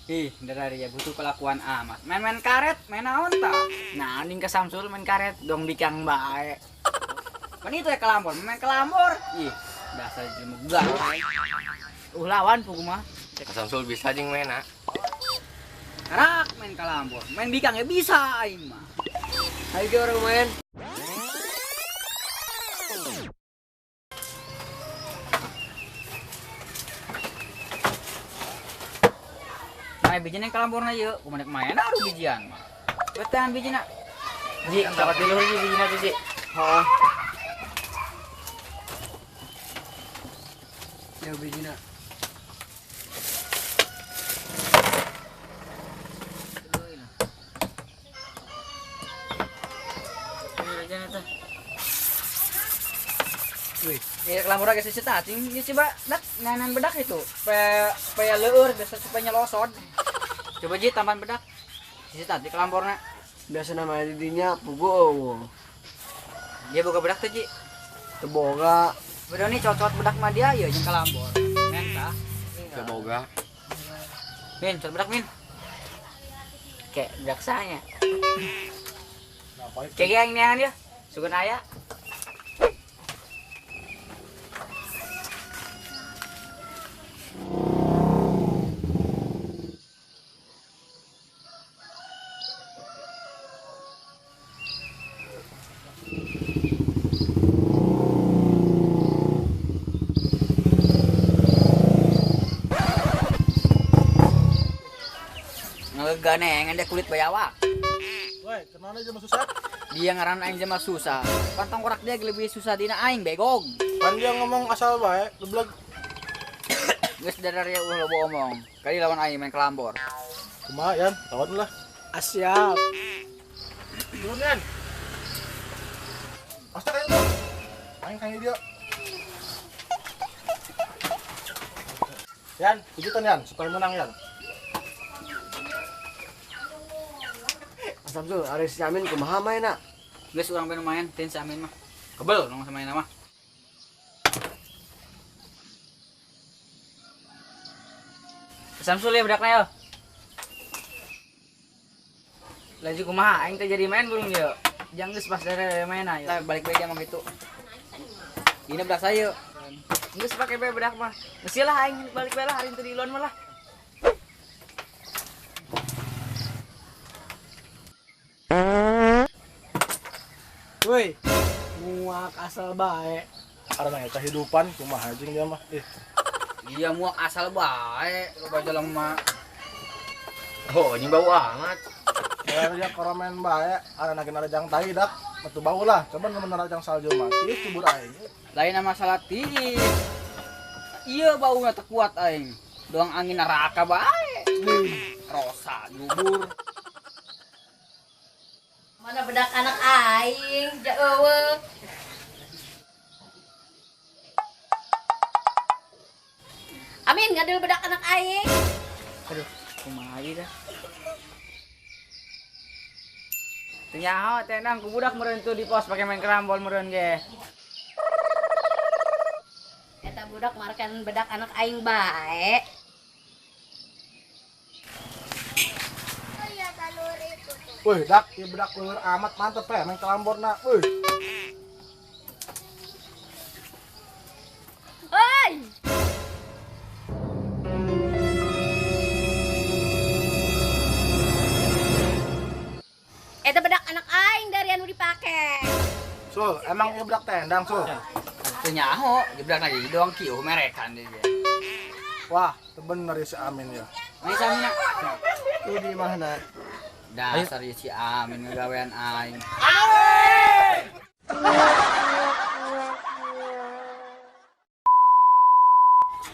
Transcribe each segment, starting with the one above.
Ih, dari ya butuh kelakuan amat. Main-main karet, main naon ta? Nah, ning ke Samsul main karet dong bikang bae. Kan itu ya kelambor, main kelambor. Ih, dasar jelema gak. Lawan pugu mah. Ka Samsul bisa jeung main ah. Karak main kalambor, main bikang ya bisa aing mah. Ayo ge orang main. Main bijin yang kalamborna ieu, kumaha main aduh bijian mah. Betan bijina. Ji, dapat di luhur ji bijina tuh, Ji. Heeh. Ya bijina. Wih, ya kelambor agak seset cing ini coba dak nanan bedak itu supaya leur biasa supaya nyelosot. Coba ji tambahan bedak. Seset di kelamborna. Biasa namanya didinya pugu eueuh. Dia boga bedak tuh ji. Teu boga. Bedak nih cocot bedak mah dia ya jeung kelambor. Menta. Teu boga. Min, cocot bedak min. Kayak bedak sanya. Kayak yang neangan dia. Sugan aya. Ngeganeng ada kulit bayawak. Woi, kenapa aja susah? Dia ngaran aing jelema susah. Pantang korak dia lebih susah dina aing begong. Kan dia ngomong asal bae, geblek. Geus dari ulah loba omong. Kali lawan aing main kelambor. Kumaha yan? Lawan lah. Siap. Turun yan. Astaga itu. Aing kayak dia. Yan, kejutan Yan, supaya menang Yan. Samsul, ari si Amin kumaha maena? Geus urang bae main, tin si Amin mah. Kebel nong sama mah. Samsul ya bedakna yo. Laju kumaha aing teh jadi main burung yo. Jang geus pas dari main ayo. Tah balik bae dia mah gitu. Dina bedak saya. Geus pake bae bedak mah. Geus lah aing balik bae lah hari teu diluan mah lah. Woi, muak asal bae. Karena kehidupan kumaha jeung dia mah. Ih. Dia muak asal bae, loba jelema. Oh, ini bau amat. Ya dia koromen bae, arana kena rajang tai dak. Metu bau lah, coba nemen rajang salju mah. Ih, cubur aing. Lain masalah tiis. Iya baunya teu kuat aing. Doang angin neraka bae. Rosa jubur. Mana bedak anak aing, ja eueuh. Amin, ngadil bedak anak aing. Aduh, kumaha ieu dah. Teu nyaho teh nang ku budak meureun tuh di pos pake main kerambol meureun ge. Eta budak markan bedak anak aing bae. Wih, dak, ieu bedak leueur amat mantep ya, main kelamborna. Wih. Hoi. Eta bedak anak aing dari anu dipake. Sul, emang ieu bedak tendang, Sul? Teu nyaho, ieu bedak lagi doang kieu merekan dia. Wah, teu bener ya si Amin ya. Main si Amin. Tuh di mana? Dasar ya si Amin ngegawean aing. Amin!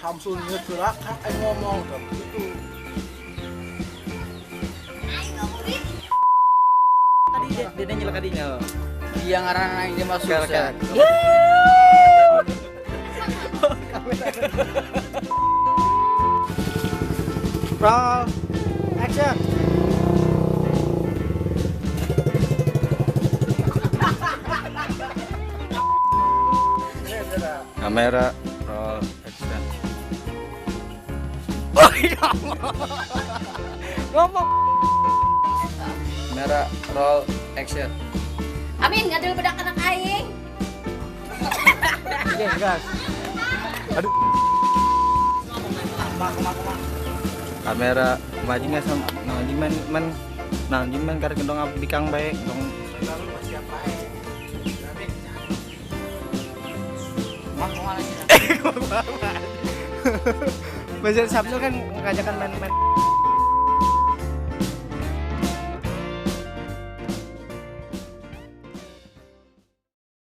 Samsul nyegerak kan aing ngomong kan gitu. Tadi dia nyelek kadinya. Dia ngaran aing dia mah susah. Roll action. Kamera roll action. Oh ya Allah. Ngomong. Kamera roll action. Amin ngadil bedak anak aing. Oke, gas. Aduh. Kamera maju nggak sama nah man man nah man karek dong bikang bae dong. Bahasa Samsul kan ngajakan main-main.